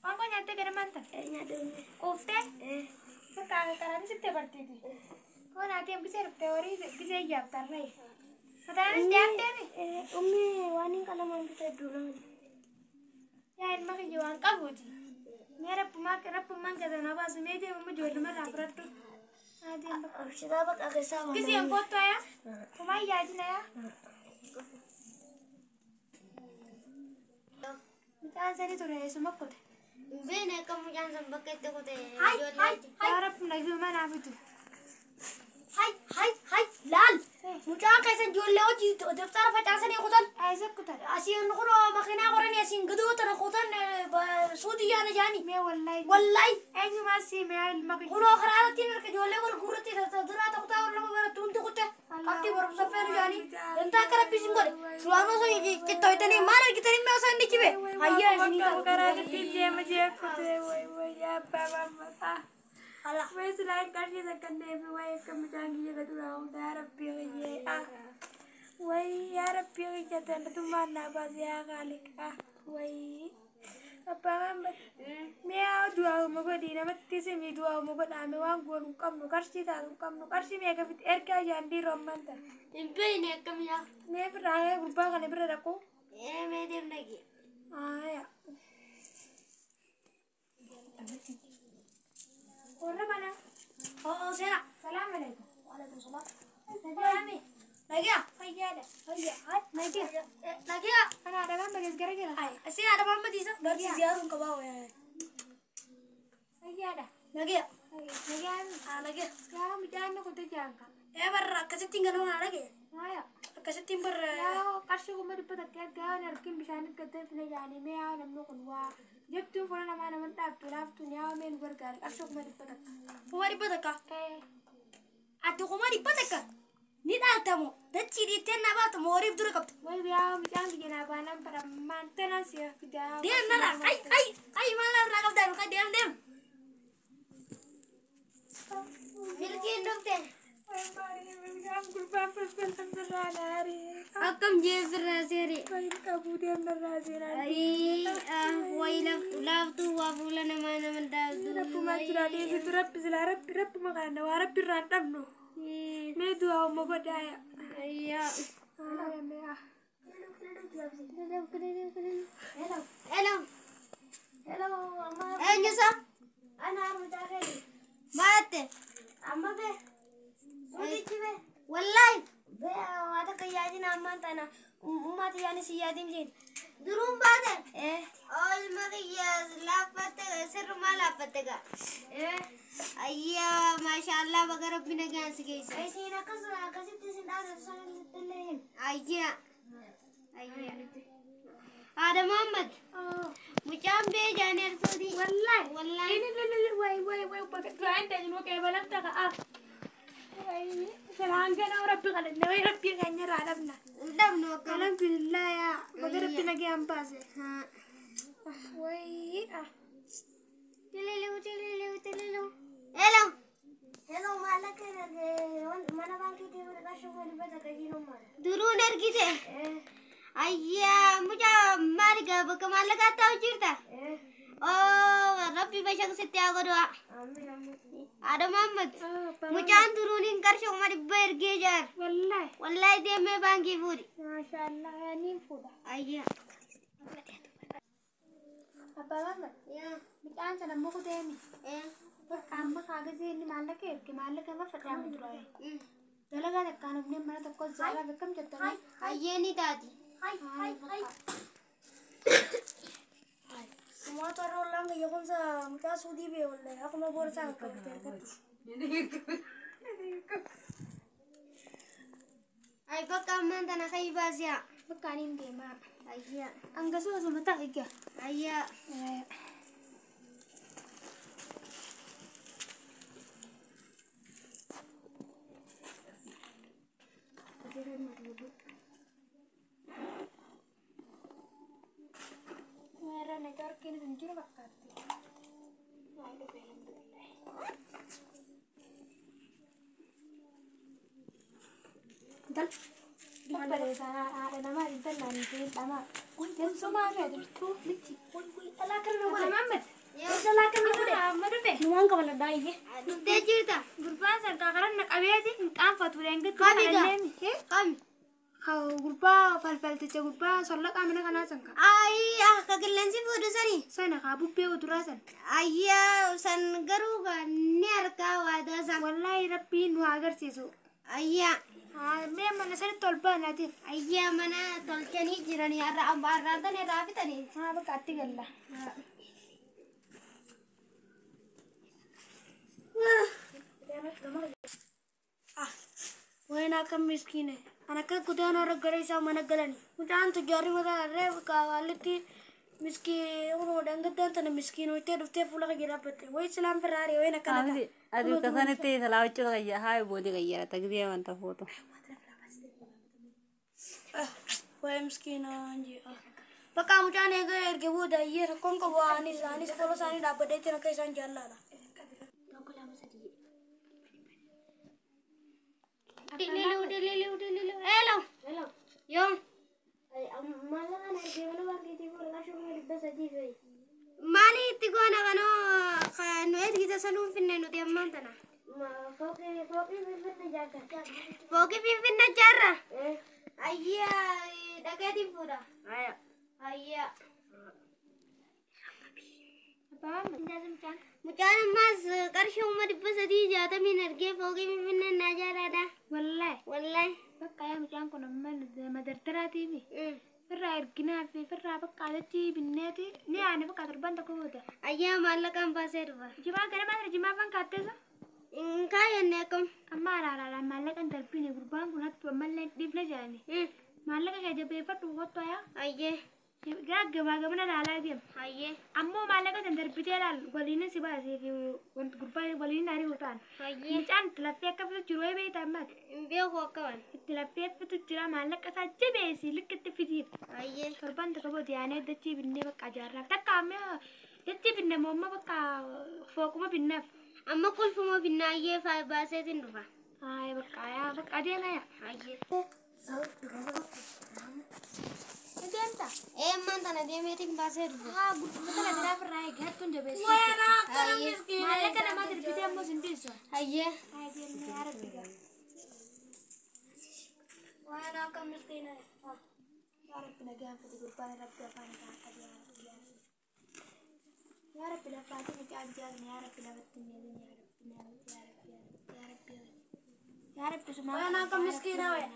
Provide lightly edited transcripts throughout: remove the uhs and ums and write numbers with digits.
Qoonqoo nyaattee ganamaan tana? Nyaadde. Quuftee? Bakka karaan sitti abartiiti. Kun ati gisee dhuftee horii gisee ijaabtarree. Mataanis dhiyaatteemi? Ummi waan hin qalamaan bitadhu nama. Yaa ilma kiyya waan qabuuti. Mee rabbumaa rabbummaan gatanaa baasu mee deemamu ijoolluma irraa fudhadhu. Haa bakka. Abshitaa bakka keessaa waan. Giseen kottu ayaa? Kumaa yaadin ayaa? Mucaan sanii ture eessuma kute. Beene akka mucaan sun bakka itti kute Hai, ijoollee hai, achi. Yaa rabbi naguma naaf fidu. Hai, hai, hai, laal. Mucaan keessan ijoollee hojii daftara facaasanii kutan. Eessa kutan? Asiin kun makiinaa qoranii asiin gadoo tana kutan suutii yaana jaani. Mee wallahi. Wallahi. Eenyumaa sii mee ilma kiyya. Kunoo karaa irratti harka ijoollee wal gurratti duraa ta'u lama barattu hundi kutte. Qabxii barumsa feenu jaani. Dantaa akka rabbi isin godhe. Sulaan osoo qixxooytanii maal argitanii mee osoo inni cibe. Hayyaa isinii Karaa irratti deema jee kutee wayi wayi abbaa mammataa. Ala. Way silaan qarshii takka deebi way akka mucaan kiyya gadu raawwata yaa rabbii kiyyee. Way yaa rabbii kiyya tanatumaan naa baase yaa kaaliq. Way abbaa mamma mee du'aa'uma godhii namatti simii du'aa'uma godhaame waan goonu hin qabnu qarshii taatu hin qabnu qarshii meeqa fiti ergaa jaandii roomman ta'a. Hin beekne akkam yaa. Mee firraa gurbaa kana bira dhaqu. Ee mee deem dhaqi. Aya. Warra mana. Oo seera. Salaam alaikum. Waalaikum salaam. Nagaami. Nagaa. Fayyaadha. Hayyaa. Hai. Nagaa. Nagaa. Ana adabaan bagees gara jira. Hai. Asii haadha Mahammad isa. Barsi ziyaaruun qabaa wayaa. Fayyaadha. Nagaa. Nagaami. Haa nagaa. Yaa mucaan nu kute jaanka. Ee barra akkasittiin ganama naa dhagee. Aya. Akkasittiin barra. Yaa qarshii 400 argaa argin bishaanitti gattee file jaanii mee yaa namni kun waa jabtuun fuula namaa nama dhaabtu laaftuun yaa mee nu gargaara qarshii 400. 400. Ati 400. Ni dhaaltamoo dachii dhiittee na baatu moo horiif dura qabdu. Way yaa mucaan kiyya naa baanaan bara maantanaan si'a fidaa. Deem narraa. Ay ay ay maal irraa qabdaa nu deem deem. Milkiin dhufte. Gurbaan falfalan birraa naarii. Akkam jee firraa seeri. Way qabuu deem birraa seenaa. Ayii wayi laaftuu waa fuula namaa nama dhaabdu. Rabbumaa jira deebitu rabbi silaa rabbi rabbuma kana waa rabbi irraa hin dhabnu. Mee du'aa umma godhaaya. Ayyaa. Aya mee. Hello. Hello amma. Eenyusa? Ana mucaa keeti. Maatte. Amma bee. Suutichi bee. Wallahi. Bee waa takka yaadin ammaan tana ummaati yaani si yaadin jeen. Duruun baate. Ee. Oolma kiyya laaffatte sirrumaa laaffatte gaa. Ee. Ayyaa maashaallah baga rabbi nagaan si geesse. Isiin akkas akkasitti isin dhaadatu sana illee hin. Ayyaa. Ayyaa. Haadha Muhammad. Mucaan bee jaanii arsuuti. Wallahi. Wallahi. Inni way way way bakka du'aan ta'in wakee balamta ka'a. Way salaan ganaa rabbi kadhanne way rabbi keenya irraa dhabna. Hin dhabnu akkam. Alhamdulillah yaa baga rabbi nagaan baase. Way ah. Tililiu tililiu tililiu. Hello. Hello maallaqa mana baankii deemuu qarshii 400 jiin ummaadha. Duruun argite. Ee. Ayyaa mucaa maali gaa bakka maallaqaa taa'u jirta? Ee. Oo rabbi bashaqsitti haa godhu. Amiin amiin. Haadha Muhammad. Mucaan duruun hin qarshii 400 ergee jaar. Wallahi. Wallahi deemee baankii fuudhi. Maashaallah yaa niin fuudha. Ayyaa. Abbaa Muhammad. Yaa. Mucaan sana immoo kuteemi. Ee. Bakka amma kaagazee inni maallaqa erge maallaqa irra facaamu ture. Dalagaa takkaan humnee mana tokko zaaraa beekam jettanii. Ayyee ni taati. Hai hai hai. Uummata warra ollaan kiyya kunsa mucaa suutii bee wallahi akkuma boorsaa qabate harkatti. Ay bakka ammaan tana kai baasiyaa. Bakka ani hin deemaa. Ayyaa. Angasuma osuma ta'a egaa. Ayyaa. Meerra neetwoorkiin hin jiru fakkaatti. Maal dhufe alhamdulillah. Dal. Haadha namaa intallaan hin dhamaa. Jalsumaa fi adirtuu miti. Dhalaa kana na godhe. Maammed. Dhalaa kana na godhe. Amma dhufe. Numaan qabaladhaa iyyee. Dhuftee jirta. Gurbaan san kaakaran na qabeeti hin qaanfatu deengatti. Kami gaa? Kami? Gurbaa falfalticha gurbaa sollaqaa mana kanaa san kaa. Ayii akka qilleensi fuudhu sani. Sana kaa bubbee uduraa san. Ayyaa san garuu gaa ni argaa waadaa san. Wallaahi rabbiin nu haa agarsiisu. Ayyaa. Mee mana sanitti ol baanaatiif. Ayyaa mana tolchanii jiranii har'a amma har'aan tan irraa fixanii. Haa bakka atti galla. Wayin akka miskiine. An akka kutaan warra gara isaa mana galani. Mucaan tujjaarri mataa irree kaawwalitti miskii dhangaddaan tana miskiin hoytee dhuftee fuula kiyya dhaabbatte. Wayi silaan Ferrari wayin akkana ta'a. Ati akkasanitti salaawachuu qayya haa boodii qayyara tagzee wanta footo. Wayi miskiina anji. Bakka mucaan eega erge booda iyyee rakkoon qabu anis anis fuula isaanii dhaabbadhee ittiin akka isaan jaalladha. Dililu dililu dililu. Hello. Yoo. Maali itti goona kanoo nu ergisa sanuun finne nuti ammaan tana. Fooqii finfinne jaarra. Ayyaa dhaqeetiin fuudha. Ayyaa. Mucaan ammaas qarshii 360,000 argee fooqii finfinnee naa jaalaadha. Wallaahi. Wallaahi. Bakka yaa mucaan kun amma madartaraatiifi. Firraa erginaa fi firraa bakka alatti binneeti ni aane bakka torban tokko booda. Ayyaa maallaqaan baasee dhufa. Jimaa ganamaa jira jimaa fan kaatteessa. Hin kaayyanne akkam. Amma araaraadhaan maallaqa hin darbine gurbaan kun hattu ammallee dhiifne jedhani. Maallaqa kee jabeeffadhu kottu ayaa. Ayyee. Gara gabaa gamana laalaa deema. Ayyee. Ammoo maallaqa san darbitee laal waliin si baasee fi wanti gurbaan waliin ari'u ta'an. Ayyee. Mucaan itti laffee akka fitu jiru wayii beektaa ammaati. Hin beeku akka waan. Itti laffee fitu jira maallaqa isaa jabeessi likkitti fitiif. Ayyee. Torban tokko booda yaanee dachii binnee bakka ijaarraaf. Takka amma dachii binne moo amma bakka fooquma binneef. Amma qulfuma binnaa ayyee baaseetiin dhufa. Haaya bakka yaa bakka adeema yaa. Ayyee. Adeemta. Ee ammaan tana deemeetiin baasee dhufa. Haa gurbaa kana biraa firraa eegi hattuun jabeessi. Wayin akkana miskiine. Maallaqa namaa darbitee ammoo sin dhiisu. Ayyee. Haaya deemnee yaa rabbi gaa. Wayin akka miskiine. Yaa rabbi nagaan fidi gurbaan rabbi afaan isaa akka yaa rabbi yaa rabbi. Yaa rabbi lafaatiin mucaan jaarne yaa rabbi lafatti hin eegin yaa rabbi yaa rabbi yaa rabbi yaa rabbi sumaa. Wayin akka miskiine wayi.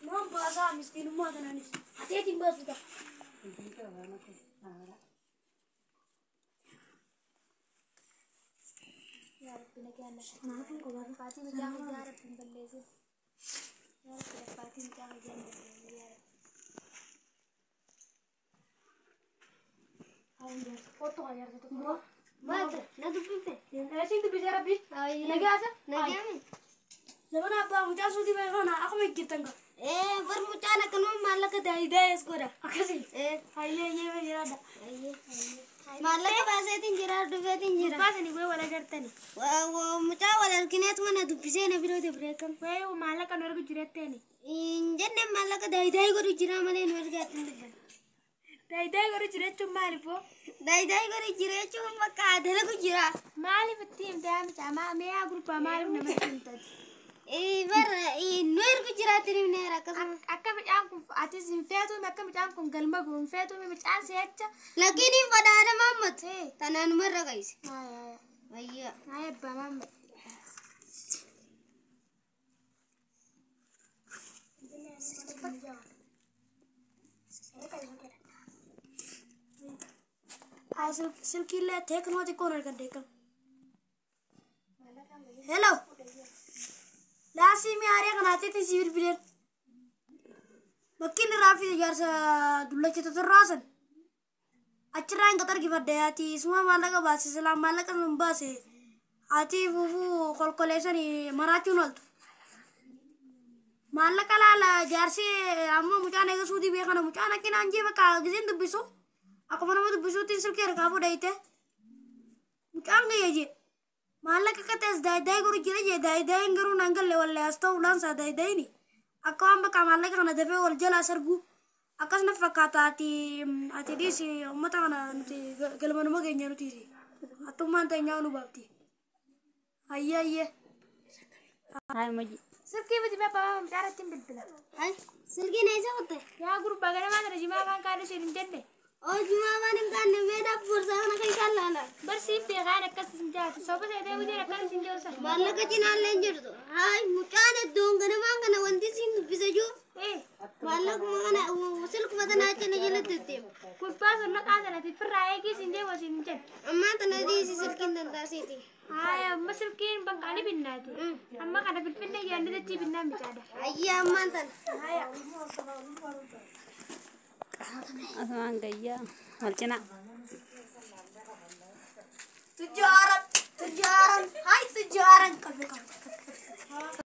Numaan baasaa miskiinummaa kanaanis. Ateetiin baasuudha. Yaa rabbi nagaan na lafaatiin mucaan yaa rabbi hin balleessin. Yaa rabbi lafaatiin mucaan ijaan balleessin yaa rabbi. Kottu kan jaarsa tokko. Maata na dubbifte. Siin dubbisee rabbi. Ayyee. Nagaasa. Nagaame. Zamana abbaa mucaa suutii ba'e kana akkuma ejjettan gaa. Ee bar mucaan akkanuma maallaqa daayidaayes godha. Akkasii. Ee. Hayyee hayyee jiraadha. Ayyee. Maallaqa baaseetiin jira dhufeetiin jira. Gurbaa sanii wayii wal agartani. Mucaa wal argineetu mana dubbisee na biroo dabree kam. Wayii maallaqa nu argu jiratteeni. Hin jenne maallaqa daayidaayii godhu jira malee nu argaatti hin dubban. Daayidaayii godhu jirachuun maaliifoo? Daayidaayii godhu jira jechuun bakka dalagu jira. Maaliif itti himte yaa mucaa mee yaa gurbaa maaliif namatti himtati? Bar nu ergu jiraatti himneera akkasuma. Akka mucaan kun atis hin feetuumi akka mucaan kun galma ga'u hin feetuumi mucaan si'acha. Lakiin hin fadhaadha maammat. Tanaanuma irra qayse. Haaya Ayyaa. haaya abbaa maamma. Silkiillee teeknoo xiqqoon argan deekam. Hello. Laasii mi'aaree kanaatiitti si bilbileen. Bakki inni irraa fi ijaarsa dullacha totorraasan. Achirraa hin qaxargifadhe ati isuma maallaqa baase silaan maallaqa sun baase ati fuufuu kolkoleessan maraachuun ooltu. Maallaqa laala jaarsi amma mucaan eega suutii beekana mucaan akkinaan jee bakka giseen dubbisu akkuma nama dubbisuutiin silkii harkaa fudhayte. Mucaan kiyya jee maallaqa akka ta'es daayidaayi godhu jira jee daayidaayiin garuu naan galle wallee as ta'u ulaansaa daayidaayini Akka waan bakka maallaqa kana dafee wal jalaa sargu akkasuma fakkaata ati ati dhiisi uummata kana nuti galmanuma keenya nuti hattummaan teenyaa nu baafti. Ayyee ayyee. Haay maji. Silkii miti mee abbaa mucaaratti hin bilbila. Silkiin eessa qotte? Yaa gurbaa ganamaa kana jimaa afaan kaadhu isheen hin jenne. Oo jimaa afaan hin kaanne meedhaaf boorsaa kana keessaan laala. Barsiif beekaan akkas hin jaatu. Soba seetee guddeen akkas hin joosa. Maallaqa cinaallee hin jirtu. Haay mucaan iddoon ganamaan kana wanti isin dubbisa jiru maallaquma kana silkuma tanaa achi na jalatti ittiin. Gurbaa sun maqaa sanatti firraa eegis hin deemu hin jenne. Ammaa tana dhiisi silkiin dandaasiiti. Haaya amma silkiin bakka ani binnaati. Amma kana finfinnee yaadni dachii binnaan bicaadha. Ayyaa ammaan tana. Haaya. Asumaan gayyaa wal cinaa. Tujjaaran tujjaaran haay tujjaaran qabe qabe.